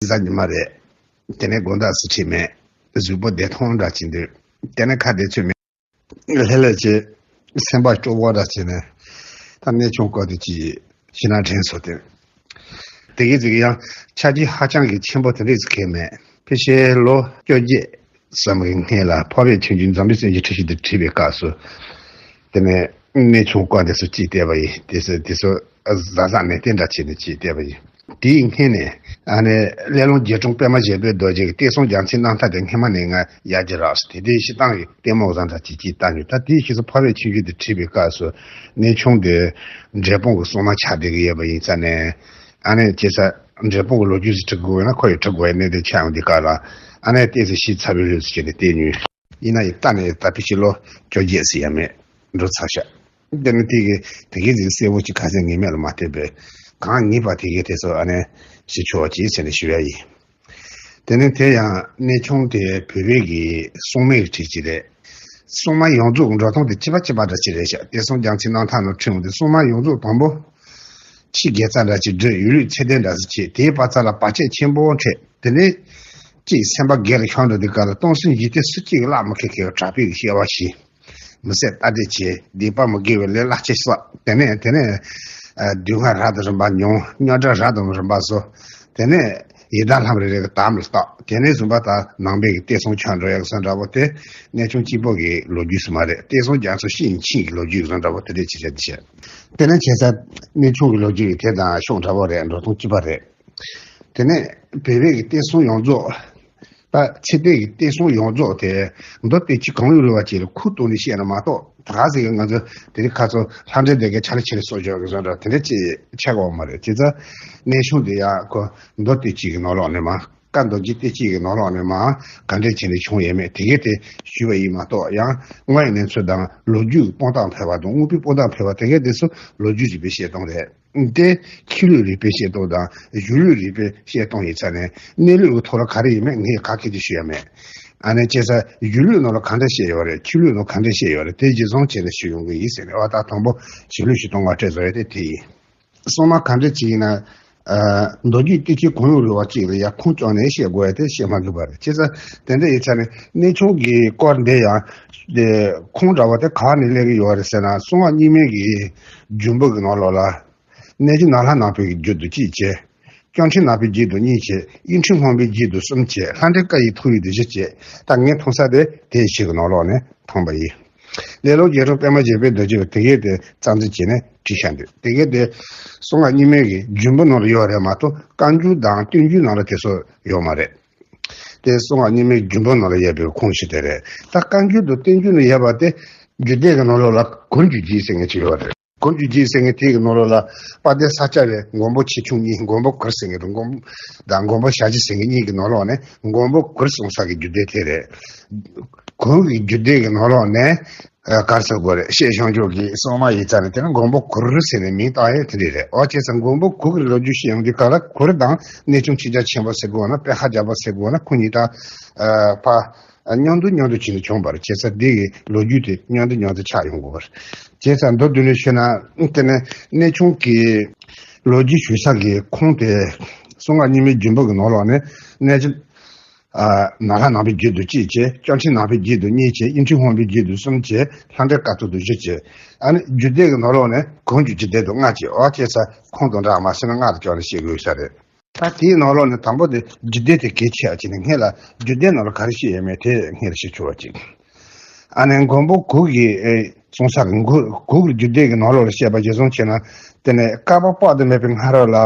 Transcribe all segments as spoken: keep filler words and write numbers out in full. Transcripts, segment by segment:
གཟའ་ཉི་མ་རེད། དེ་ནས་དགོང་དག་སུ་ཁྲིད་མེད། གཟུགས་པོ་བདེ་ཐང་འདྲ་ཅིག་འདུག་དེ་ནས་ཁ་བདེ་ཚོད་མེད། ལྷོད་ལྷོད་བྱས། སེམས་པ་སྐྱོ་བོ་འདྲ་བྱས་ནས། ད་གནས་ཆུང་སྐོར་དེ་ཅིག་ཤི་ན་དྲན་སོང་སྟེ། དེ་གའི་ཟིག་ཡང་ཆ་རྒྱུས་ཧ་ཅང་གི་ཆེན་པོ་དེ་འདྲས་ཟིག་གས་མེད། ཕལ་ཆེར་ལོ་བཅོ་བརྒྱད་ཙམ་གྱི་སྔོན་ལ་འཕགས་པའི་ཆུང་ཆུང་འཛམ་བུའི་སེམས་ཀྱི་འཁྲུལ་ཞིག་ཏུ་ཁྲིད་པའི་སྐབས་སུ། དེ་ནས་གནས་ཆུང་སྐོར་དེ་ཚོ་ཅིག་བལྟས་པ་ཡིན། དེ་ཚོ་དེ་ཚོ་གཟའ་གཟའ་ནས་བསྟན་འདྲ་བྱས་ནས་ཅིག་བལྟས་པ་ཡིན། དེའི་སྔོན་ནས་ཨ་ནི་སླེ་ལུང་རྗེ་དྲུང་པདྨ་བཞད་པའི་རྡོ་རྗེ་གི་བསྟན་སྲུང་རྒྱལ་མཚན་རྣམ་ཐར་དེ་སྔོན་མ་ནས་ང་ཡར་རྒྱས་རག་སོང་། དེ་དུས་སྤྱིར་བཏང་གི་ལྟད་མོ་བཟང་འདྲ་ཅིག་ཅིག་བལྟ་མྱོང་། ད་དེའི་ཕྱིས་སུ་འཕགས་པའི་ཆུང་ཆུང་དེ་ཁྲིད་པའི་སྐབས་སུ་གནས་ཆུང་དེ་འབྲས་སྤུངས་ཀྱི་སྲུང་མ་ཆགས་བསྡད་ཀྱི་ཡོད་པ་ཡིན་ཙང་ནས། ཨ་ནི་བྱས་ཙང་འབྲས་སྤུངས་ཀྱི་ལོ་རྒྱུས་ཟིག་འབྲི་དགོས་ན་ཁོ་ཡི་འབྲི་དགོས་ཡ་གནད་དོན་ཆགས་ཡོང་དུས་སྐབས་ལ། ཨ་ནི་ཏོག་ཙམ་ཤེས་ཚར་བའི་ལུགས་སུ་བྱས་ནས་བལྟས་མྱོང་། ཡིན་ན་ཡང་ད་ནི་ད་ཕལ་ཆེར་ལོ་བཅོ་བརྒྱད་ཟིན་ཡ་མེད། འགྲོ་ཚར་ཤག་དེ་ནི་དེ་གི་དེ་གའི་ཟིག་གསལ་བོ་ཅིག་ཁ་སང་ངེས་མེད་ལ་མ་བལྟས་པས། གང་ངེས་པ་དེ་གའི་དེ་ཚོ་ཨ་ནི་ཞིག་ཆོག་ཅིག་ཟེར་ནས་ཞུ་ཡ་ཡིན། དེ་ནི་དེ་ཡང་གནས་ཆུང་དེ་བོད་པའི་གི་སྲུང་མའི་གྲས་ཅིག་རེད། སྲུང་མ་ཡོངས་རྫོགས་འགྲོ་སྟངས་དེ་གཅིག་པ་གཅིག་པ་འདྲ་ཅིག་རེད་ཤག་བསྟན་སྲུང་རྒྱལ་མཚན་རྣམ་ཐར་ནང་ཁྲིད་འོང་དུས་སྲུང་མ་ཡོངས་རྫོགས་དང་པོ། ཕྱི་དགེ་རྩ་འདྲ་ཅིག་བསྒྲུབས། ཡུལ་ལུགས་ཚད་ལྡན་འདྲ་ཅིག་བྱས། དེའི་བར་མཚམས་ལ་བར་ཆད་ཆེན་པོ་འཕྲད། དེ་ནས་ཅིག་སེམས་པ་སྒེར་ལ་ཤོར་འགྲོ་དུས་སྐབས་ལ་སྟོང་སེམས་ཡིད་བརྟན་སུ་གཅིག་གིས་བརླག་མི་ཁེལ་མཁན་གྱི་གྲགས་པའི་གི་སྐྱེ་བ་བཞེས། མི་བསད་རྟ་སྡེ་བྱས། སྡིག་པ་མི་དགེ་བའི་ལས་བླ་ཆེ་བསགས། དེ་ནས་དེ་ནས་ཨ་སྡུག་བསྔལ་རབ་དང་རིམ་པ་མྱོང་། རྙོག་དྲ་རབ་དང་རིམ་པ་བཟོ། དེ་ནས་ཡི་དྭགས་ལྷ་མི་རེ་རེ་གི་དམ་ལ་བཏགས། དེ་ནས་བཟུང་བ་ད་ནང་པའི་གི་བསྟན་སྲུང་ཆགས་འགྲོ་ཡག་བཟོ་འདྲ་བོ་དེ་གནས་ཆུང་གཅིག་པོ་གི་ལོ་རྒྱུས་སུ་མ་རེད། བསྟན་སྲུང་རྒྱ་མཚོ་ཤིང་ཆིང་གི་ལོ་རྒྱུས་བཟོ་འདྲ་བོ་དེ་འདྲས་ཅིག་བཤད་དེ་བཤད། དེ་ནས་བྱས་ཙང་གནས་ཆུང་གི་ལོ་རྒྱུས་ཀྱི་དེ་དང་ཤོག་འདྲ་བོ་རེད། འགྲོ་སྟངས་གཅིག་པ་རེད། དེ་ནས་བོད་པའི་གི་བསྟན་སྲུང་ཡོངས་རྫོགས། ད་ཚེ་འདས་ཀྱི་བསྟན་སྲུང་ཡོངས་རྫོགས་དེ་མདོ་སྡེ་སྤྱི་གང་ཡོད་རེ་བ་ཅིག་ལ་ཁུངས་གཏུགས་ནས་བཤད་ན་མ་གཏོགས། ད་ག་ཟེར་གི་ང་ཚོ་དེ་རིང་ཁ་སང་ལྷ་འདྲེ་སྡེ་དགེ་ཆ་ལ་ཆེ་རེ་སོགས་བརྗོད་གི་བཟོ་འདྲ་དེ་འདྲ་ཅིག་ཆགས་ཀྱི་ཡོད་མ་རེད། བྱས་ཙང་གནས་ཆུང་དེ་ཡང་ཁོ་མདོ་སྡེ་སྤྱི་གི་ནང་ལོགས་ནས་མ། བཀའ་མདོ་རྒྱུད་སྡེ་སྤྱི་གི་ནང་ལོགས་ནས་མ་ག་འདྲས་བྱས་ནས་བྱུང་ཡོད་མེད་དེ་གས་དེ་ཞུས་པ་ཡིན་མ་གཏོགས། ཡང་དངོས་ཡོད་གནས་ཚུལ་དང་ལོ་རྒྱུས་ཀྱི་དཔང་རྟགས་འཕེར་བ་དང་དངོས་པོའི་དཔང་རྟགས་འཕེར་བ་དེ་གས་དེ་ཚོ་ལོ་རྒྱུས་རིག་པའི་བཤད་སྟངས་རེད། དེ་ཆོས་ལུགས་རིག་པའི་བཤད་སྟངས་དང་གཞུང་ལུགས་རིག་པའི་བཤད་སྟངས་ཡིན་ཙང་ནས། གནས་ལུགས་ཀྱི་ཐོག་ལ་ག་རེ་ཡིན་མིན་ངས་ག་གེ་ཅིག་ཞུ་ཡ་མེད། ཨ་ནི་བྱས་ཙང་གཞུང་ལུགས་ནང་ལ་ག་འདྲ་བཤད་ཡོད་རེད། ཆོས་ལུགས་ནང་ག་འདྲ་བཤད་ཡོད་རེད། དེ་གཞི་བཟུང་བྱས་ནས་ཞུ་ཡོང་གི་ཡིན་ཟེར་ནས། འོ་ད་དང་པོ་གཞུང་ལུགས་ཤིག་གཏོང་བ་སྤྲད་བཟོ་ཡ་དེ་དེ་ཡིན། སྲུང་མ་ག་འདྲ་ཅིག་ཡིན་ན། ཨ་མདོ་རྒྱུད་སྡེ་སྤྱི་གང་ཡོད་རེ་བ་ཅིག་ལ་ཡ་ཁུངས་བཅངས་ནས་བཤད་དགོས་ཡ་དེ་བཤད་མ་དགོས་པ་རེད། བྱས་ཙང་དེ་འདྲ་ཡིན་ཙང་ནས་གནས་ཆུང་གི་སྐོར་འདི་ཡང་དེ་ཁུངས་འདྲ་བ་དེ་ག་ནས་སླེབས་ཀྱི་ཡོད་རེད་ཟེར་ན། སྲུང་མ་རྙིང་མའི་གི་རྒྱུན་པོ་གི་ནང་ལོགས་ལ། གནས་རྒྱུ་ནག་ལྷ་ནག་པོའི་རྒྱུད་དུ་གཅིག་བྱས། སྐྱོང་ཁྲི་ནག་པོའི་རྒྱུད་དུ་གཉིས་བྱས། དབྱིག་ཕྲེང་སྔོན་པོའི་རྒྱུད་དུ་གསུམ་བྱས། ལྷ་འདྲེ་ཀ་ཡི་ཐུ་ཡི་དུ་བཞི་བྱས། ད་ངས་མཐོང་ས་དེ་དེ་བཞི་གི་ནང་ལོགས་ནས་མཐོང་པ་ཡིན། སླེ་ལུང་རྗེ་དྲུང་པདྨ་བཞད་པའི་རྡོ་རྗེ་གིས་དེ་གས་དེ་རྩ་འཛིན་བྱས་ནས་བྲིས་བཞག་འདུག་དེ་གས་དེ་སྲུང་མ་རྙིང་མའི་གི་རྒྱུན་པོ་ནང་ལ་ཡོད་རེད་མ་གཏོགས། བཀའ་འགྱུར་དང་བསྟན་འགྱུར་ནང་ལ་དེ་ཚོ་ཡོད་མ་རེད། དེ་སྲུང་མ་རྙིང་མའི་རྒྱུན་པོ་ནང་ལ་ཡོད་པའི་ཁུངས་ཤིག་དེ་རེད། ད་བཀའ་འགྱུར་དང་བསྟན་འགྱུར་ནང་ཡོད་པ་དེ་རྒྱུད་སྡེ་གི་ནང་ལོགས་ལ་གུར་རྒྱུད་བརྒྱད་ཟེར་མཁན་ཅིག་ཡོད་རེད། གུར་རྒྱུད་བརྒྱད་ཟེར་མཁན་དེ་གི་ནང་ལོགས་ལ་དཔལ་ལྡན་ས་སྐྱ་པའི་མགོན་པོ་ཆེ་ཆུང་གཉིས། མགོན་པོ་གུར་ཟེར་མཁན་དང་མགོན་པོ་དང་མགོན་པོ་ཞབས་ཀྱུ་ཟེར་མཁན་གཉིས་ཀྱི་ནང་ལོགས་ནས་མགོན་པོ་གུར་སྲུང་ས་གི་རྒྱུད་སྡེ་དེ་རེད། གུར་གྱི་རྒྱུད་སྡེ་གི་ནང་ལོགས་ནས་ཨ་ག་རེ་ཟེར་དགོས་རེད། ཤེས་བྱང་ཕྱོགས་ཀྱི་སྲུང་མ་ཡིན་ཙང་ནས་དེ་ནི་མགོན་པོ་གུར་ཟེར་ནས་མིང་བཏགས་ཡས་དེ་འདྲ་རེད། འོ་བྱས་ཙང་མགོན་པོ་གུར་གྱི་ལོ་རྒྱུས་བཤད་ཡོང་དུས་སྐབས་ལ་གུར་དང་གནས་ཆུང་ཆོས་རྒྱལ་ཆེན་པོ་ཟེར་དགོས་ན། པད་ཁ་རྒྱལ་པོ་ཟེར་དགོས་ན། ཁོ་གཉིས་ད་ཨ་ཕ། མཉམ་དུ་མཉམ་དུ་བྱས་ནས་བྱུང་བ་རེད། བྱས་ཙང་འདི་གི་ལོ་རྒྱུས་དེ་མཉམ་དུ་མཉམ་དུ་ཆགས་ཡོང་དགོས་པ་རེད། བྱས་ཙང་མདོར་བསྡུས་ནས་ཞུས་ན། དེ་ནས་གནས་ཆུང་གི་ལོ་རྒྱུས་ཞུ་ས་གི་ཁུངས་དེ་སྲུང་མ་རྙིང་མའི་རྒྱུན་པོ་གི་ནང་ལོགས་ནས། གནས་ཆུང་ཨ་ནག་ལྷ་ནག་པོའི་རྒྱུད་དུ་གཅིག་བྱས། སྐྱོང་ཁྲི་ནག་པོའི་རྒྱུད་དུ་གཉིས་བྱས། དབྱིག་ཕྲེང་སྔོན་པོའི་རྒྱུད་དུ་གསུམ་བྱས། ལྷ་འདྲེ་དཀའ་ཐུབ་ཏུ་བཞི་བྱས། ཨ་ནི་རྒྱུད་སྡེ་གི་ནང་ལོགས་ནས་གུར་གྱི་རྒྱུད་སྡེ་དུ་ལྔ་བྱས། འོ་བྱས་ཙང་ཁུངས་དང་འདྲ་མ་ཟེར་ན་ལྔ་དུ་ཀྱང་ནས་བཤད་དགོས་ས་རེད། ད་དེའི་ནང་ལོགས་ནས་དང་པོ་དེ་རྒྱུད་སྡེ་དེ་གལ་ཆེ་བ་ཅིག་ནས། སྔོན་ལ་རྒྱུད་སྡེ་ནང་ལ་ག་རེ་བཤད་ཡོད་མེད་དེ་སྔོན་ལ་ཤེས་ཆོག་པ་ཅིག་ཨ་ནི་མགོན་པོ་གུར་གྱི་ཨེ་གསུང་ས་གི་གུར་གུར་གྱི་རྒྱུད་སྡེ་གི་ནང་ལོགས་ལ་བཤད་པ་གཞིར་བཟུང་བྱས་ན། དེ་ནས་བསྐལ་པ་དཔག་ཏུ་མེད་པའི་སྔ་རོལ་ལ་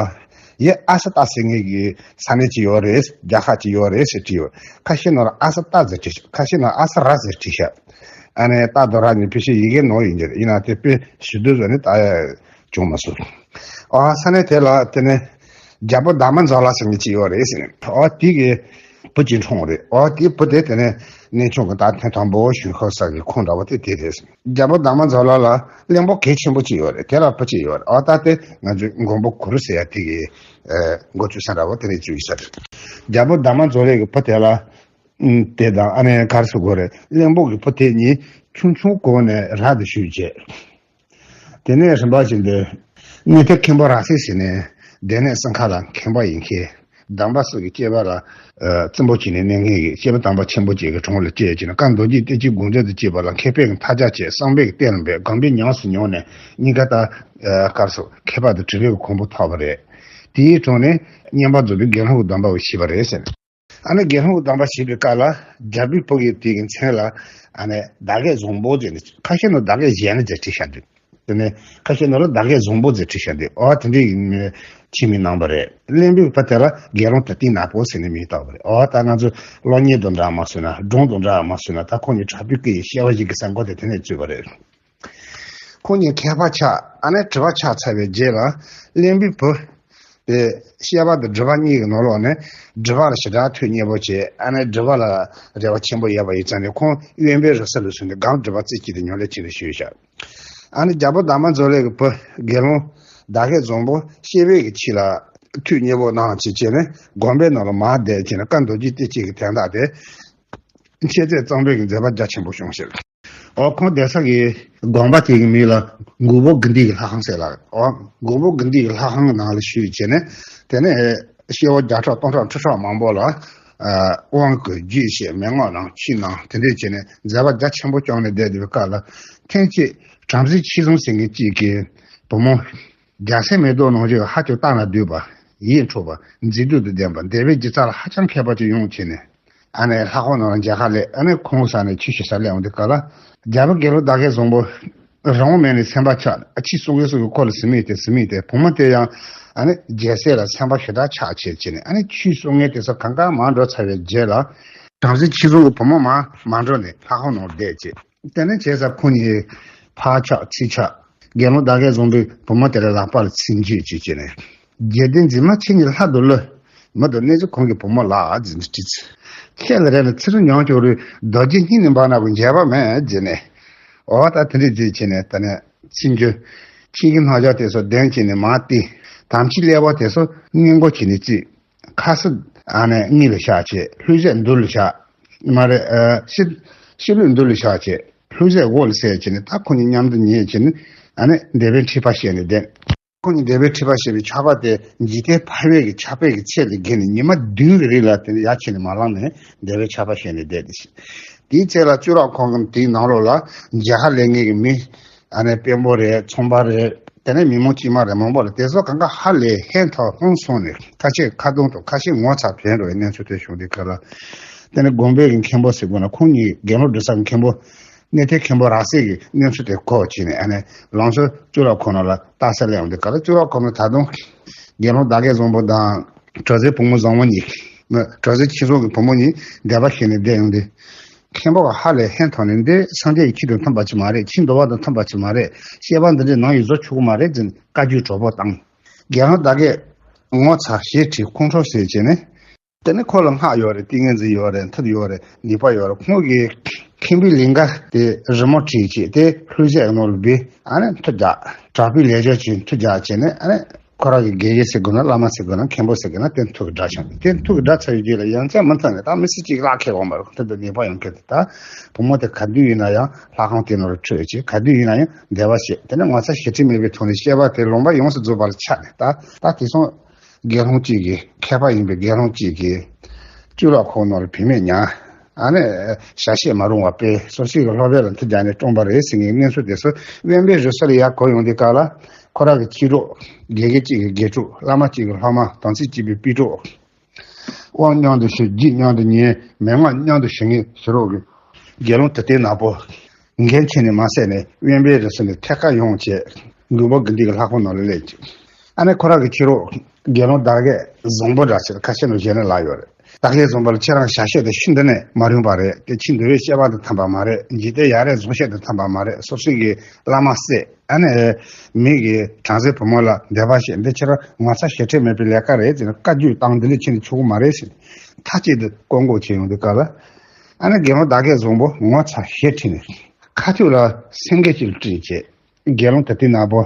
ཡ་ཨ་ས་ཏ་ཟེར་མཁན་གྱི་ས་གནས་ཅིག་ཡོད་རེད། རྒྱལ་ཁབ་ཅིག་ཡོད་རེད་ཟེར་བྲིས་ཡོད། ཁ་ཤས་ནང་ལ་ཨ་ས་ཏ་ཟེར་བྲིས་ཤག་ཁ་ཤས་ནང་ཨ་ས་ར་ཟེར་བྲིས་ཤག་ཨ་ནི་ཏ་དང་ར་གཉིས་ཕལ་ཆེར་ཡི་གེ་ནོར་ཡིན་གྱི་རེད། ཡིན་ན་དེ་དཔེ་ཞུ་དུས་ཙམ་ནས་ད་བྱུང་མ་སོང་། ཨ་ས་གནས་དེ་ལ་དེ་ནས་རྒྱལ་པོ་དར་མ་འཛོམས་ལགས་ཟེར་མཁན་ཅིག་ཡོད་རེད་ཟེར་ནས། ཨ་དེ་གི་བུ་གཅིག་འཁྲུངས་རེད། ཨ་དེ་བུ་དེ་དེ་ནས་གནས་ཆུང་གི་ད་ཐེངས་དང་པོ་ཞུ་ཁ་ས་གི་ཁུངས་འདྲ་བོ་དེ་དེ་རེད། རྒྱལ་པོ་དར་མ་འཛོམས་ལགས་ལ་གླེན་པོ་གལ་ཆེན་པོ་གཅིག་ཡོད་རེད། དེ་ལ་བུ་གཅིག་ཡོད་རེད། ཨ་ད་དེ་ང་ཚོའི་མགོན་པོ་གུར་ཟེར་ཡ་དེ་གི་ཨ་མགོ་ཚོས་ས་འདྲ་བོ་དེ་ནས་བཙུགས་ཡོད་ས་རེད། རྒྱལ་པོ་དར་མ་འཛོམས་ལགས་ཀྱི་བུ་དེ་ལ་ཨུམ་དེ་དང་ཨ་ནི་ག་རེ་ཟེར་དགོས་རེད། གླེན་པོ་གི་བུ་དེ་གཉིས་ཆུང་ཆུང་གོང་ནས་རབ་ཏུ་བཞུགས་བྱས། དེ་ནས་རིམ་པ་བཞིན་དུ་གནས་བརྟན་མཁན་པོ་ར་སེ་ཟེར་ནས་སྡེ་སྣོད་གསང་ཁ་ལ་མཁན་པོ་ཡིན་མཁན། དམ་པ་སོགས་ཀྱི་སྐྱེས་པ་ལ་ཨ་བཙུན་པོ་བྱས་ནས་གནས་མཁན་གྱི་སྐྱེས་བུ་དམ་པ་ཆེན་པོ་ཅིག་གི་དྲུང་ལ་སྐྱེས་བྱས་ནས། བཀའ་མདོ་རྒྱུད་བསྟན་བཅོས་དགོངས་འགྲེལ་དུ་བཅས་པ་ལ་མཁས་པའི་མཐའ་རྒྱ་བཅད། བསམ་པའི་གཏེར་ལ་འབེབས། སྒོམ་པས་ཉམས་སུ་མྱོང་ནས་གཉིས་ཀ་ད་ཨ་སྐབས་སུ་མཁས་པ་དང་གྲུབ་པའི་གོ་འཕང་ཐོབ་པ་རེད། དེའི་དྲུང་ནས་བསྙེན་པར་རྫོགས་པའི་དགེ་སློང་གི་སྡོམ་པ་བཞེས་པ་རེད་ཟེར། ཨ་ནི་དགེ་སློང་གི་སྡོམ་པ་བཞེས་པའི་སྐབས་ལ་རྒྱལ་པོའི་བུ་གི་དེ་གི་མཚན་ལ་ཨ་ནི་ཟླ་རྒྱལ་བཟང་པོ་ཟེར་ནས། ཁ་ཤས་ནང་ཟླ་རྒྱལ་གཞན་ཟེར་བྲིས་བཞག་འདུག་དེ་ནས་ཁ་ཤས་ནང་ལ་ཟླ་རྒྱལ་བཟང་པོ་ཟེར་བྲིས་བཞག་འདུག་ཨོ་དེ་འདྲའི་ཡིན་ནས་ཆེ་མིང་གནང་བ་རེད། གླེན་པའི་བུ་དེ་ལ་དགེ་སློང་དུར་སྟན་ནག་པོ་ཟེར་ནས་མིང་བཏགས་པ་རེད། ཨོ་ད་ང་ཚོ་གློག་བརྙན་དང་འདྲ་མ་སོང་ན། སྒྲུང་དང་འདྲ་མ་སོང་ན། ད་ཁོང་གཉིས་དྲག་པོའི་སྐད་ཡིག་བཤད་པ་ཞིག་གི་ས་མགོ་དེ་དེ་ནས་བཙུགས་པ་རེད། ཁོང་གཉིས་མཁས་པ་ཆགས། ཨ་ནི་གྲུབ་པ་ཆགས་ཚར་བའི་རྗེས་ལ་གླེན་པའི་བུ་དེ་བཤད་པ་དང་སྒྲུབ་པ་གཉིས་ཀྱི་ནང་ལོགས་ནས་སྒྲུབ་པ་ལ་ཞེ་དྲག་ཐུགས་མཉེས་པོ་བྱས། ཨ་ནི་སྒྲུབ་པ་ལ་རེ་བ་ཆེན་པོ་ཡོད་པ་ཡིན་ཙང་ནས། ཁོང་དབེན་པའི་རི་སུལ་ལ་སོང་ནས་སྒོམ་སྒྲུབ་པ་རྩེ་གཅིག་ཏུ་ཉམས་ལེན་བྱས་ནས་བཞུགས་བཞག་ཨ་ནི་རྒྱལ་པོ་དར་མ་འཛོམས་གླིང་གི་བུ་དགེ་སློང་ཟླ་རྒྱལ་བཟང་པོ་བཤད་པའི་གི་ཆོས་ལ་ཐུགས་མཉེས་པོ་གནང་བྱས་བྱས་ནས་སྒོམ་པའི་ནང་ལ་མར་བསྡད་བྱས་ནས། བཀའ་མདོ་རྒྱུད་བསྟན་བཅོས་ཀྱི་དོན་དག་དེ་འཆད་རྩོད་གཙང་མའི་གི་མཛད་པ་རྒྱ་ཆེན་པོ་བྱུང་ཞིང་། ཨོ་ཁོང་བསྡད་ས་གི་དགོན་པ་དེ་གི་མིང་ལ་མགོན་པོ་དགེ་འདུན་གྱི་ལྷ་ཁང་ཟེར་ལ། ཨོ་མགོན་པོ་དགེ་འདུན་གྱི་ལྷ་ཁང་གི་ནང་ལ་བཞུགས་བྱས་ནས། དེ་ནས་སྐྱེ་བོ་བརྒྱ་ཕྲག་སྟོང་ཕྲག་ཁྲི་ཕྲག་མང་པོ་ལ་ཨ་དབང་བསྐུར། རྒྱུད་བཤད། མན་ངག་གནང་། ཆོས་གནང་། དེ་འདྲས་བྱས་ནས་མཛད་པ་རྒྱ་ཆེན་པོ་བསྐྱངས་ནས་བསྡད་པའི་སྐབས་ལ། ཐེངས་གཅིག་བྲམ་ཟེ་ཁྱི་བཟང་ཟེར་མཁན་གཅིག་གི་བུ་མོ། རྒྱལ་སྲས་མེ་ཏོག་ནང་བཞིན་ཧ་ཅང་ལྟ་ན་སྡུག་པ། ཡིད་འཕྲོག་པ། མཛེས་སྡུག་དང་ལྡན་པ། འདས་པའི་སྒྱུ་རྩལ་ལ་ཧ་ཅང་མཁས་པ་ཅིག་ཡོང་བྱས་ནས། ཨ་ནི་ལྷ་ཁང་ནང་ལ་མཇལ་ཁ་སླེབས། ཨ་ནི་ཁོང་ས་ནས་ཆོས་ཞུ་ས་སླེབས་འོང་དུས་སྐབས་ལ། རྒྱལ་པོ་དགེ་སློང་ཟླ་རྒྱལ་བཟང་པོ་རང་དབང་མེད་ནས་སེམས་པ་ཆགས། ཨ་ཆོས་གསུང་གི་གསུང་གི་ཁོ་ལ་ཟིན་མི་དེ་ཟིན་མི་དེ། བུ་མོ་དེ་ཡང་ཨ་ནི་རྒྱལ་སྲས་ལ་སེམས་པ་ཞེ་དྲག་ཆགས་བྱས་བྱས་ནས། ཨ་ནི་ཆོས་གསུང་མཁན་དེ་ཚོ་གང་ག་མར་འགྲོ་ཚར་བའི་རྗེས་ལ། བྲམ་ཟེ་ཁྱི་བཟང་གི་བུ་མོ་མར་མར་འགྲོ་ནས་ལྷ་ཁང་ནང་བསྡད་བྱས། དེ་ནས་བྱས་ཙང་ཁོང་གཉིས་ཕར་ཆགས་ཚུར་ཆགས། དགེ་སློང་ཟླ་རྒྱལ་བཟང་པོས་བུ་མོ་དེ་ལ་ལག་པ་ལ་ཚིག་བརྗོད་བྱས་བྱས་ནས། རྒྱལ་བསྟན་འཛིན་མ་ཁྱེད་ཉིད་ལྷ་དང་ཀླུ། མི་དང་གནོད་བྱེད་གང་གི་བུ་མོ་ལགས་ཟེར་ནས་དྲིས། ཁྱེད་ལ་རེ་ན་ཚིག་རུ་མྱོང་བྱུང་རུང་རྡོ་རྗེ་སྙིང་ནས་འབར་ན་གི་འགྱོད་པ་མེད་ཟེར་ནས། འོ་ད་དེ་འདྲས་བརྗོད་བྱས་ནས། ད་ནས་ཚིག་བརྗོད། ཁྱི་གི་རྣ་ལྕགས་དེ་ཚོ་གདོན་བྱས་ནས་མར་བཏེགས། དམ་ཅན་ཀླད་པ་དེ་ཚོ་སྔས་མགོ་བྱས་ནས་བརྩིགས། ཁ་ཟས་ཨ་ནི་སྔས་ལ་བཞག་བྱས། ལྷུང་བཟེད་མདུན་ལ་བཞག་མ་རེད། ཨ་ཕྱི་ཕྱི་ལུས་མདུན་ལ་བཞག་བྱས། ལྷུང་བཟེད་འོག་ལ་བསད་བྱས་ནས། ད་ཁོ་གཉིས་མཉམ་དུ་ཉལ་བྱས་ནས། ཨ་ནི་འདས་པའི་འཁྲིད་པ་བཤད་ནས་བསྡད། ཁོ་གཉིས་འདས་པའི་འཁྲིད་པ་བཤད་པའི་ཕྱག་དཔེ་དེ་འཇིག་རྟེན་ཕལ་བའི་གི་ཕྱག་དཔེ་གི་ཚད་ལས་བརྒལ་ནས། ཉི་མ་བདུན་གི་རིང་ལ་དེ་ནས་ཡར་ཕྱིན་ནས་མ་ལངས་ནས་འདས་པའི་ཕྱག་དཔེ་བཤད་ནས་བསྡད་དེ། དེའི་ཚེ་ལ་གཙུག་ལག་ཁང་གི་དེའི་ནང་ལོགས་ལ་མཇལ་ཁ་སླེབས་མཁན་གི་མི། ཨ་ནི་དཔོན་པོ་རེད། ཚོང་པ་རེད། དེ་ནས་མི་མང་དཀྱུས་མ་རེད། མང་པོ་ལ། དེ་ཚོ་གང་ག་ཧ་ལས་ཧན་ཐོར་ཧོན་སོང་ནས། ཁ་ཤས་ཁ་རྡུང་དང་ཁ་ཤས་ངོ་ཚ་བྱས་འགྲོ་བའི་གནས་ཚུལ་དེ་བྱུང་དུས་སྐབས་ལ། དེ་ནས་དགོན་པའི་གི་མཁན་པོ་ཟེར་དགོས་ན། ཁོང་གཉིས་དགེ་སློང་སྒྲུབ་ས་གི་མཁན་པོ། གནས་བརྟན་མཁན་པོ་རག་སའི་གི་གནས་ཚུལ་དེ་གོ་བྱས་ནས། ཨ་ནི་ལང་ཚོ་གཙུག་ལག་ཁང་ནང་ལ་ལྟ་ས་སླེབས་འོང་དུས་སྐབས་ལ། གཙུག་ལག་ཁང་ནང་ད་དུང་དགེ་སློང་ཟླ་རྒྱལ་བཟང་པོ་དང་། གྲོང་གསེབ་བུ་མོ་བཟང་མོ་གཉིས། མི་གྲོང་གསེབ་ཁྱི་བཟང་གི་བུ་མོ་གཉིས་འདས་པ་བཤད་ནས་བསྡད་ཡོང་དུས། མཁན་པོ་གི་ཧ་ལས་ཧན་ཐོར་ནས། འདི་སངས་རྒྱས་ཀྱི་ཆོས་དང་མཐུན་པ་ཅིག་མ་རེད། ཆོས་འདུལ་བ་དང་མཐུན་པ་ཅིག་མ་རེད། བཤད་པ་འདི་འདྲའི་ནང་ཡོད་བཟོ་ཆོག་གི་མ་རེད་ཟེར་ནས་བཀའ་བཀྱོན་གྲོགས་པོ་བཏང་། དགེ་སློང་ཟླ་རྒྱལ་ངོ་ཚ་ཞེ་ཁྲེལ་ཁོང་ཁྲོ་ཟེར་བྱས་ནས། དེ་ནས་ཁོ་ལ་སྔགས་ཡོད་རེད། ཏིང་ངེ་འཛིན་ཡོད་རེད། མཐུ་ཡོད་རེད། ནུས་པ་ཡོད་རེད། ཁོང་གི་ཁེངས་པའི་ལིང་ག་དེ་རི་མོ་བྲིས་བྱས། དེ་ལྷུང་བཟེད་ནང་ལ་སྦས། ཨ་ནི་མཐུ་རྒྱག་དྲག་པོའི་ལས་སྦྱོར་བྱས། མཐུ་རྒྱག་བྱས་ནས། ཨ་ནི་ཁོ་རང་གི་དགེ་བཤེས་ཟེར་དགོས་ན། བླ་མ་ཟེར་དགོས་ན། མཁན་པོ་ཟེར་དགོས་ན། དེ་མཐུ་གིས་བསྒྲལ་བཞག་དེ་མཐུ་གིས་བསྒྲལ་ཚར་བའི་རྗེས་ལ་ཡ་མཚན་མི་མཚུངས་ནས། ད་མི་ཚེ་གཅིག་གླགས་ཁེལ་འོང་བ་རེད། དེ་དང་ནུས་པ་ཡོང་མཁན་དེ། ད་བུ་མོ་དེ་ག་དུས་ཡིན་ན་ཡང་ལྷ་ཁང་དེ་ནང་ལ་ཁྲིད་བྱས། ག་དུས་ཡིན་ན་ཡང་བདེ་བ་བྱེད། དེ་ནས་ངོ་ཚ་ཞེ་ཁྲེལ་མེད་པའི་ཐོག་ནས་བཤད་པ་དེ་ལུང་པ་ཡོངས་སུ་རྫོགས་པ་ལ་ཆགས་ནས། ད་ད་དེ་སོང་དགེ་སློང་གཅིག་གིས། མཁས་པ་ཡིན་པའི་དགེ་སློང་གཅིག་གིས་གཙུག་ལག་ཁང་ནང་ལ་བུད་མེད་ཉར། ཨ་ནི་ཞལ་བཞེས་མ་རུང་བ་སྤེལ། སོ་སོའི་གི་སློབ་དཔོན་ལ་མཐུ་རྒྱག་ནས་བཀྲོངས་པ་རེད་ཟེར་མཁན་གནས་ཚུལ་དེ་ཚོ་དབེན་པའི་རི་སུལ་ལ་ཡར་གོ་ཡོང་དུས་སྐབས་ལ། ཁོ་རང་གི་གཅེས་གྲོགས། དགེ་རྒན་གཅིག་གི་དགེ་ཕྲུག་བླ་མ་གཅིག་གི་སློབ་མ། དམ་ཚིག་གཅིག་པའི་དཔེ་གྲོགས། དབང་མཉམ་དུ་ཞུ། རྒྱུད་མཉམ་དུ་ཉན། མན་ངག་མཉམ་དུ་ཞུ་མཁན་ཕྱི་རོགས་ཀྱི་དགེ་སློང་དུར་སྟོན་ནག་པོ། འགན་འཁྱེར་ནས་མ་བསད་ནས་དབེན་པའི་རི་སུལ་ནས་ཐད་ཀར་ཡོང་བྱས། མགོན་པོ་དགེ་འདུན་གྱི་ལྷ་ཁང་ནང་ལ་སླེབས་བྱས། ཨ་ནི་ཁོ་རང་གི་ཕྱི་རོགས་དགེ་སློང་ཟླ་རྒྱལ་བཟང་པོ་འདྲ་ཞིག་ཁ་ཤས་ནང་ཞལ་ནས་ལབ་ཡོད་རེད། ཟླ་རྒྱལ་བཟང་པོ་ལ་ཁྱེད་རང་ཞལ་བཞེས་དེ་ཤིན་ཏུ་ནས་མ་རུང་བ་རེད། དེ་ཆོས་འདུལ་བའི་བཤད་པ་དང་མཐུན་པ་མ་རེད། འཇིག་རྟེན་ཡ་རབས་གཟུངས་བཤད་དང་མཐུན་པ་མ་རེད། སོ་སོའི་གི་བླ་མ་བསད། ཨ་ནི་མི་གི་བྲམ་ཟེ་བུ་མོ་ལ་བདེ་བ་བྱེད། འདི་ཁྱེད་རང་ངོ་ཚ་ཞེ་ཁྲེལ་མེད་པའི་ལས་ཀ་རེད་ཟེར་ནས་བཀའ་བཀྱོན་བཏང་། འདི་འདྲ་བྱས་ནས་ཆོག་གི་མ་རེད་ཟེར་ནས་མཐའ་གཅིག་ཏུ་བཀག་འགོག་བྱས་ཡོང་དུས་སྐབས་ལ། ཨ་ནི་དགེ་སློང་ཟླ་རྒྱལ་བཟང་པོ་ངོ་ཚ་ཞེ་ཁྲེལ་ནས་ཁ་ཐུག་ལ་སེང་གེ་ཅིག་ལ་སྤྲད་བྱས། དགེ་སློང་དུར་སྟོན་ནག་པོ་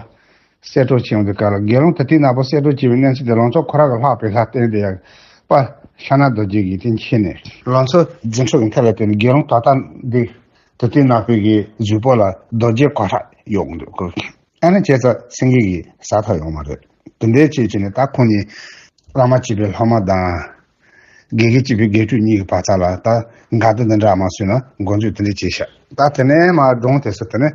གསད་གྲོངས་བྱས་ཡོང་དུས་སྐབས་ལ། དགེ་སློང་དུར་སྟོན་ནག་པོ་གསད་གྲོངས་བྱས་པའི་གནས་ཚུལ་དེ་ལང་ཚོ་ཁོ་རང་གི་ལྷག་པའི་ལྷ་བསྟེན་ཏེ་ཡང་དཔལ་ཕྱག་ན་རྡོ་རྗེ་གི་དེ་མཁྱེན་ནས། ལང་ཚོ་རྫུ་འཕྲུལ་གྱི་མཐུ་ལ་བརྟེན་ནས་དགེ་སློང་ད་ལྟ་འདི་དུར་སྟོན་ནག་པོའི་གི་གཟུགས་པོ་ལ་རྡོ་རྗེ་གོ་ཁྲབ་གཡོགས་འདུག་ཨ་ནི་བྱས་ཙང་སེང་གེ་གིས་ཟ་ཐུབ་ཡོང་མ་རེད། དེ་འདྲའི་བྱས་བྱས་ནས་ད་ཁོང་གཉིས་ བླ་མ་གཅིག་པའི་སློབ་མ་དང་། དགེ་རྒན་གཅིག་པའི་དགེ་ཕྲུག་གཉིས་ཀྱི་བར་མཚམས་ལ་ད་འགལ་ཟླ་འདི་འདྲ་མ་བཟོས་ན་འགོ་འཛུགས་དེ་འདྲ་བྱས་ཤག་ད་དེ་ནས་མར་སྒྲུང་དེ་ཚོ་དེ་ནས་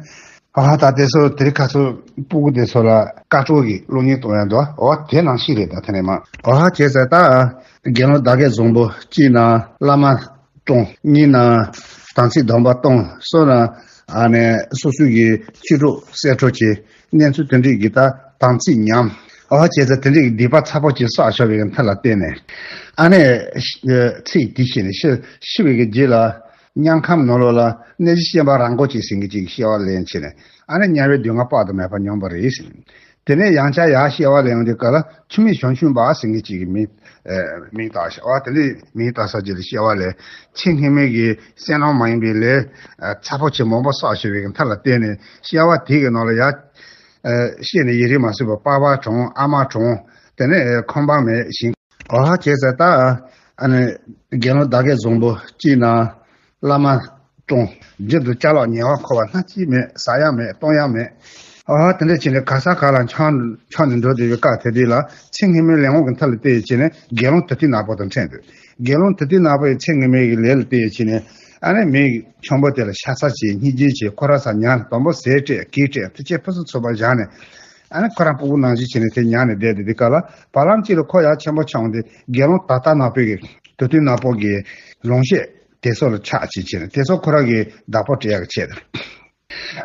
ཨ་ད་དེ་ཚོ་དེ་རིང་ཁ་སང་སྤུ་གུ་དེ་ཚོ་ལ་སྐར་གྲངས་ཀྱི་སློབ་གཉེར་གཏོང་ཡ་འདུག་འོ་དེ་ནང་བཞིན་རེད། ད་དེ་ནས་མར་འོ་བྱས་ཙང་ད་དགེ་སློང་དར་རྒྱས་བཟང་པོ་གཅིག་ན་བླ་མ་སྐྱོང་། གཉིས་ན་དམ་ཚིག་སྡོམ་པ་གཏོང་། གསུམ་ན་ཨ་ནི་སོ་སོའི་གི་ཕྱི་དྲོ་གསལ་བྲོ་བྱེད། གནས་ཚུལ་དེ་འདྲས་ཀྱི་ད་དམ་ཚིག་ཉམས། ཨོ་བྱས་ཙང་དེ་འདྲས་ཀྱི་སྡིག་པ་ཚ་པོ་ཅིག་བསགས་བཞག་པའི་མཐའ་ལ་བརྟེན་ནས། ཨ་ནི་ཚེ་འདི་ཤི་ནས་ཤི་ཤི་བའི་གི་རྗེས་ལ་དམྱལ་ཁམས་ནང་ལོགས་ལ་གནས་གཞི་ཤན་པ་རང་མགོ་ཅིག་ཟིན་གྱི་ཅིག་སྐྱེ་བ་ལེན་བྱས་ནས། ཨ་ནི་དམྱལ་བའི་སྡུག་བསྔལ་དཔག་ཏུ་མེད་པ་མྱོང་བ་རེད་ཟེར། དེ་ནས་ཡང་བསྐྱར་ཡར་སྐྱེ་བ་ལེན་དུས་སྐབས་ལ་འཆི་མེད་ཞང་ཞུང་པ་ཟེར་མཁན་ཅིག་གི་མིང་། ཨ་མིང་བཏགས་ཤག་ཨ་དེ་ནས་མིང་བཏགས་ས་ཅིག་ལ་སྐྱེ་བ་ལེན། ཚེ་སྔོན་མའི་གི་བསོད་ནམས་མ་ཡིན་པའི་ལས་ཨ་ཚ་པོ་ཆེ་མང་པོ་བསགས་བྱས་པའི་གི་མཐའ་ལ་བརྟེན་ནས་སྐྱེ་བ་དེ་གི་ནང་ལ་ཡར་ཨ་སྐྱེས་ནས་ཡིད་རེ་མ་གསོས་པར་པ་ཕ་གྲོངས། ཨ་མ་གྲོངས། དེ་ནས་ཁང་པ་མེད་ཞིང་། ཨོ་ཧ་བྱས་ཙང་ད་ཨ་ནི་དགེ་སློང་དར་རྒྱས་བཟང་པོ་གཅིག་ན། བླ་མ་སྐྱོང་། རྒྱུན་དུ་ཅ་ལག་ཉེ་བར་མཁོ་བ་སྣ་གཅིག་མེད། ཟ་ཡ་མེད། བཏུང་ཡ་མེད། ཨ་དེ་འདྲ་བྱས་ནས་ག་ས་ག་ལ་མཆོང་མཆོང་ནས་འགྲོ་བསྡད་པའི་སྐབས་དེ་དུས་ལ་ཚེ་སྔོན་མའི་ལས་དབང་གི་མཐའ་ལ་བལྟས་བྱས་ནས་དགེ་སློང་དུ་ཏིག་ནག་པོ་དང་འཕྲད་འདུག་དགེ་སློང་དུ་ཏིག་ནག་པོ་ཡི་ཚེ་སྔོན་མའི་གི་ལས་ལ་བལྟས་བྱས་ནས་ཨ་ནི་མི་ཆེན་པོ་དེ་ལ་ཤ་ཚ་བྱས། སྙིང་རྗེ་བྱས། ཁོ་རང་ས་ཉར། དང་པོ་ཟས་སྤྲད། གོས་སྤྲད། ཕྱི་ཕྱིར་ཕུན་སུམ་ཚོགས་པ་བཞག་ནས་ཨ་ནི་ཁོ་རང་སྤུ་གུ་ནང་བཞིན་བྱས་ནས་དེ་ཉར་ནས་བསྡད་དེ་དུས་སྐབས་ལ་བར་ལམ་གཅིག་ལ་ཁོ་ཡར་ཆེན་པོ་ཆགས་འོང་དུས་དགེ་སློང་དུ་ཏིག་ནག་པོ་གི་དུ་ཏིག་ནག་པོ་གི་ལུང་བཤད་དེ་ཚོ་ལ་ཆགས་བྱས་བྱས་ནས་དེ་ཚོ་ཁོ་རང་གི་བདག་པོ་སྤྲད་ཡག་གི་ཆེད་དུ།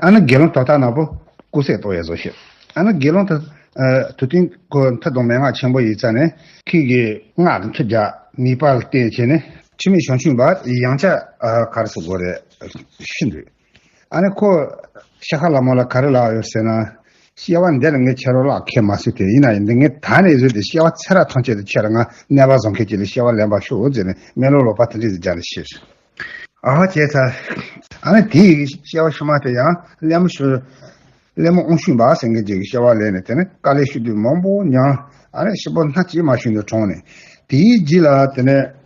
ཨ་ནི་དགེ་སློང་དུ་ཏིག་ནག་པོ་སྐུ་གསོན་གཏོང་ཡས་བཟོ་ཞིག་ཨ་ནི་དགེ་སློང་དུ་ཨ་དུ་ཏིག་ཁོ་མཐུ་དང་མན་ངག་ཆེན་པོ་ཡིན་ཙང་ནས་ཁོ་གི་སྔགས་ཀྱི་མཐུ་རྒྱག་ནུས་པ་ལ་བརྟེན་བྱས་ནས་འཆི་མེད་ཞང་ཞུང་པ་ཡང་བསྐྱར་ཨ་ག་རེ་ཟེར་དགོས་རེད། ཤི་འདུག་ཨ་ནི་ཁོ་ཤ་ཁ་ལ་མོ་ལ་ག་རེ་ལབ་ཡོད་ཟེར་ན། སྐྱེ་བ་འདི་ལ་ངས་ཁྱེད་རང་ལ་ཁེལ་མ་སྲིད་དེ་ཡིན་ན་ཡང་འདི་ངས་ད་ནས་བཟོས་ཏེ་སྐྱེ་བ་ཚེ་རབས་ཐམས་ཅད་དུ་ཁྱེད་རང་ང་གནོད་པ་བཟོ་མཁན་ཅིག་ལ་སྐྱེ་བ་ལེན་པར་ཤོག་ཟེར་ནས་སྨོན་ལམ་ལོག་པ་དེ་འདྲ་ཞིག་སྦྱར་ནས་ཤི། ཨ་ཧ་བྱས་ཚར། ཨ་ནི་དེའི་སྐྱེ་བ་ཕྱི་མ་དེ་ཡང་གླེན་མོ་ཞུ། གླེན་མོ་དབང་ཕྱུག་འབའ་ཟེར་མཁན་ཅིག་གི་སྐྱེ་བ་ལེན་ནས་དེ་ནས་དཀའ་ལས་ཤི་དུས་མང་པོ་མྱངས། ཨ་ནི་ཤི་བོ་སྣ་གཅིག་མ་ཤི་ནས་གྲོངས་ནས། དེའི་རྗེས་ལ་དེ་ནས།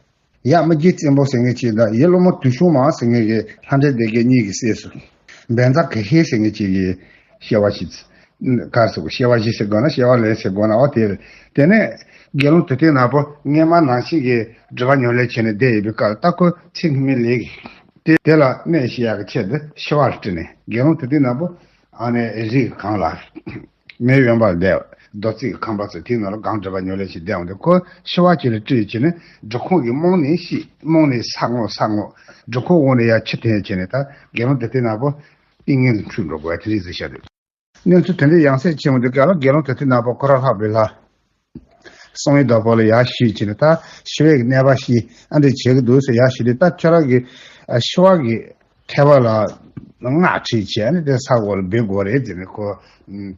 ཡབ་མི་རྗེ་བཙན་པོ་ཟེར་མཁན་ཅིག་དང་ཡབ་སློང་མོ་དུད་ཤོང་མ་ཟེར་མཁན་གྱི་ལྷ་འདྲེ་སྡེ་བརྒྱད་གཉིས་ཀྱི་སྲས་སུ། བཛྲ་གུ་ཧེ་ཟེར་མཁན་ཅིག་གི་སྐྱེ་བ་ཞིག་ག་རེ་ཟེར་དགོས། སྐྱེ་བ་ཞིག་ཟེར་དགོས་ན་སྐྱེ་བ་ལེན་ཟེར་དགོས་ན་འོ་དེ་རེད། དེ་ནས་དགེ་སློང་དུ་ཏིག་ནག་པོ་སྔོན་མ་ནང་བཞིན་གྱི་སྒྲིབ་པ་ཉམས་ལེན་བྱས་ནས་བསྡད་ཡོད་པའི་སྐབས་ལ་ད་ཁོ་ཚེ་སྔོན་མའི་ལས་ཀྱི་དེ་དེ་ལ་གནོད་བྱེད་ཡག་གི་ཆེད་དུ་ཤི་བར་སྤྲད་ནས་དགེ་སློང་དུ་ཏིག་ནག་པོ་ཨ་ནི་རི་གི་སྒང་ལ། མེ་གཡོན་པར་བསྡད། རྡོ་བརྩིགས་ཁང་པ་ཚོ་དེའི་ནང་ལ་གང་སྒྲུབ་པ་ཉོ་ལེ་ཞིག་བསྡད་འོང་དུས་ཁོ་ཤི་བ་ཅིག་ལ་སྤྲད་བྱས་ནས་སྒྲུབ་ཁང་གི་རྨང་ནས་ཤི། རྨང་ནས་ས་སྔོག་ས་སྔོག་སྒྲུབ་ཁང་འོག་ནས་ཡར་ཆུ་འཐེན་བྱས་ནས་ད་དགེ་སློང་དེ་ལྟའི་ནག་པོ་ཏིང་ངེ་འཛིན་འཁྲུལ་འགྲོ་དགོས་དེ་རིགས་ཟིག་བཤད་འདུག་གནས་ཚུལ་དེ་འདྲའི་ཡང་སེ་ཆེན་མོ་འདུག་ག་ལ་དགེ་སློང་དེ་ལྟའི་ནག་པོ་ཁོ་རང་ལྷག་པའི་ལྷ། གསང་བའི་བདག་པོ་ལ་ཡར་ཞུས་བྱས་ནས་ད་ཤི་བའི་གནས་པ་ཞིག་ཨ་འདྲ་བྱེད་ཀྱི་འདུག་ཟེར་ཡར་ཞུས་དུས་ད་ཁྱོད་རང་གི་ཤི་བ་གི་ཐལ་བ་ལ་སྔགས་བྲིས་བྱས་ནས་དེ་ས་འོག་ལ་སྦས་དགོས་རེད་ཟེར་ནས་ཁོ་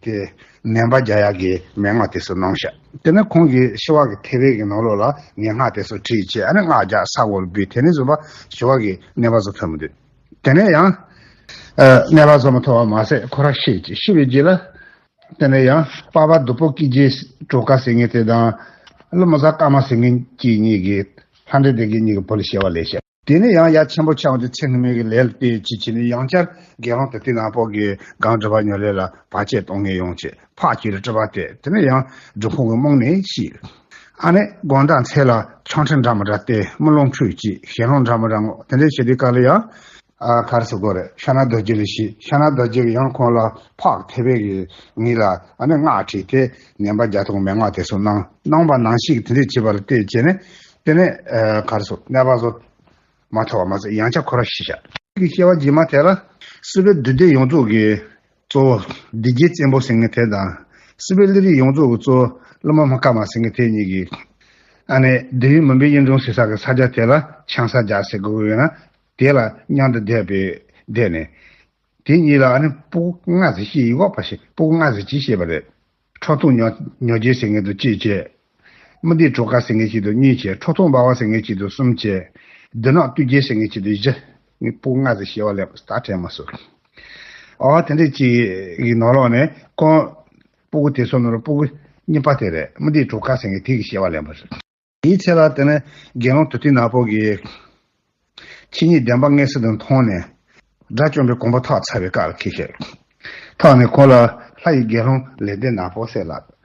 དེ་ནན་པ་རྒྱག་ཡག་གི་མན་ངག་དེ་ཚོ་གནང་ཤག་དེ་ནས་ཁོང་གིས་ཤི་བ་གི་ཐལ་བའི་གི་ནང་ལོགས་ལ་ངན་སྔགས་དེ་ཚོ་བྲིས་བྱས་ཨ་ནི་སྔགས་རྒྱག་ས་འོག་ལ་སྦས་དེ་ནས་བཟུང་པ་ཤི་བ་གི་གནོད་པ་བཟོ་ཐུབ་མི་འདུག་དེ་ནས་ཡང་གནོད་པ་བཟོ་མི་ཐུབ་པ་མ་ཟད་ཁོ་རང་ཤི་བྱས་ཤི་བའི་རྗེས་ལ་དེ་ནས་ཡང་པ་ཕ་བདུད་པོ་སྐྱེས་རྗེས་གྲོ་ཁ་ཟེར་མཁན་དེ་དང་ཀླུ་མོ་བཟའ་ཀརྨ་ཟེར་མཁན་གྱི་གཉིས་ཀྱིས་ལྷ་འདྲེ་སྡེ་བརྒྱད་གཉིས་ཀྱི་བུ་ལ་སྐྱེ་བ་ལེན་ཤག་དེ་ནས་ཡང་ཡར་ཆེན་པོ་ཆགས་འོང་དུས་ཚེ་སྔོན་མའི་གི་ལས་ལ་བརྟེན་བྱས་བྱས་ནས་ཡང་བསྐྱར་དགེ་སློང་དུ་ཏིག་ནག་པོ་གི་གང་སྒྲུབ་པ་ཉོ་ལེ་ལ་བར་ཆད་གཏོང་མཁན་ཡོང་བྱས་ཕར་གཅིག་ལ་སྤྲུལ་པ་བསྟན་དེ་ནས་ཡང་སྒྲུབ་ཁང་གི་རྨང་ནས་ཤི། ཨ་ནི་དགོང་དག་མཚན་ལ་ཆང་ཁྲི་འདྲ་མི་འདྲ་བསྟན་དམུས་ལོང་ཁྲུས་བྱས་ཞལ་ལྷམ་འདྲ་མི་འདྲ་བསྔོགས་དེ་འདྲ་བྱས་དུས་སྐབས་ལ་ཡང་ཨ་ག་རེ་ཟེར་དགོས་རེད། ཤ་ན་རྡོ་རྗེ་ལ་ཞུས། ཤ་ན་རྡོ་རྗེ་གིས་ཡང་ཁོང་ལ་ཕག་ཐལ་བའི་གི་ངོས་ལ་ཨ་ནི་སྔགས་བྲིས་ཏེ་ནན་པ་རྒྱག་ཐུབ་མན་ངག་དེ་ཚོ་གནང་གནང་བ་ནང་བཞིན་གྱི་དེ་འདྲ་བྱས་པ་ལ་བལྟས་བྱས་ནས་དེ་ནས་ཨ་ག་རེ་ཟེར་གནོད་པ་བཟོ་མ་ཐུབ་པ་མ་ཟད་ཡང་བསྐྱར་ཁོ་རང་ཤི་བཞག་གི་སྐྱེ་བ་རྗེས་མ་དེ་ལ་སྲིད་པའི་བདུད་སྡེ་ཡོངས་རྫོགས་ཀྱི་གཙོ་བོ་བདུད་རྒྱལ་བཙན་པོ་ཟེར་མཁན་དེ་དང་སྲིད་པའི་ཀླུ་རིགས་ཡོངས་རྫོགས་ཀྱི་གཙོ་བོ་ཀླུ་མོ་མི་དཀར་མ་ཟེར་མཁན་དེ་གཉིས་ཀྱིས་ཨ་ནི་བདུད་ཡུལ་མུན་པའི་གཡུལ་འབྲོམ་ཟེར་ས་གི་ས་ཆ་དེ་ལ་ཆང་ས་རྒྱག་ཟེར་དགོས་ཀྱི་ཡོད་ན། དེ་ལ་མཉམ་དུ་བསྡད་པའི་བསྡད་ནས། དེ་གཉིས་ལ་ཨ་ནི་སྤུ་གུ་ལྔ་ཟིག་སྐྱེས་ཡོད་པ་ཞིག་སྤུ་གུ་ལྔ་ཟིག་ཅིག་སྐྱེས་པ་རེད། ཁྲག་འཐུང་ཉོ་ཉོ་རྒྱལ་ཟེར་མཁན་དང་གཅིག་བྱས། མི་སྡེ་གྲོ་ཁ་ཟེར་མཁན་གཅིག་དང་གཉིས་བྱས། ཁྲག་འཐུང་འབར་བ་ཟེར་མཁན་གཅིག་དང་གསུམ་བྱས། བདུད་ནག་བཏུལ་རྒྱལ་ཟེར་མཁན་གཅིག་དང་བཞི། ངས་སྤུ་གུ་ལྔ་ཟིག་སྐྱེ་བ་ལེན་པ་ད་དྲན་མ་སོང་། ཨོ་དེ་འདྲ་གཅིག་གི་ནང་ལོགས་ནས་ཁོང་སྤུ་གུ་དེ་ཚོ་ནང་ལ་སྤུ་གུ་གཉིས་པ་དེ་རེད། མི་སྡེ་གྲོ་ཁ་ཟེར་མཁན་དེ་གི་སྐྱེ་བ་ལེན་པ་རེད། དེའི་ཚེ་ལ་དེ་ནས་དགེ་སློང་དུ་ཏིག་ནག་པོ་གིས་ཆོས་ཉིད་བདེན་པ་མངོན་སུམ་དུ་མཐོང་ནས་དགྲ་བཅོམ་པའི་གོ་འཕང་ཐོབ་ཚར་བའི་སྐབས་ལ་ཁེལ་ཤག་ཐོག་ནས་ཁོང་ལ་ལྷ་ཡི་དགེ་སློང་ལེགས་ལྡན་ནག་པོ་ཟེར་ལབ།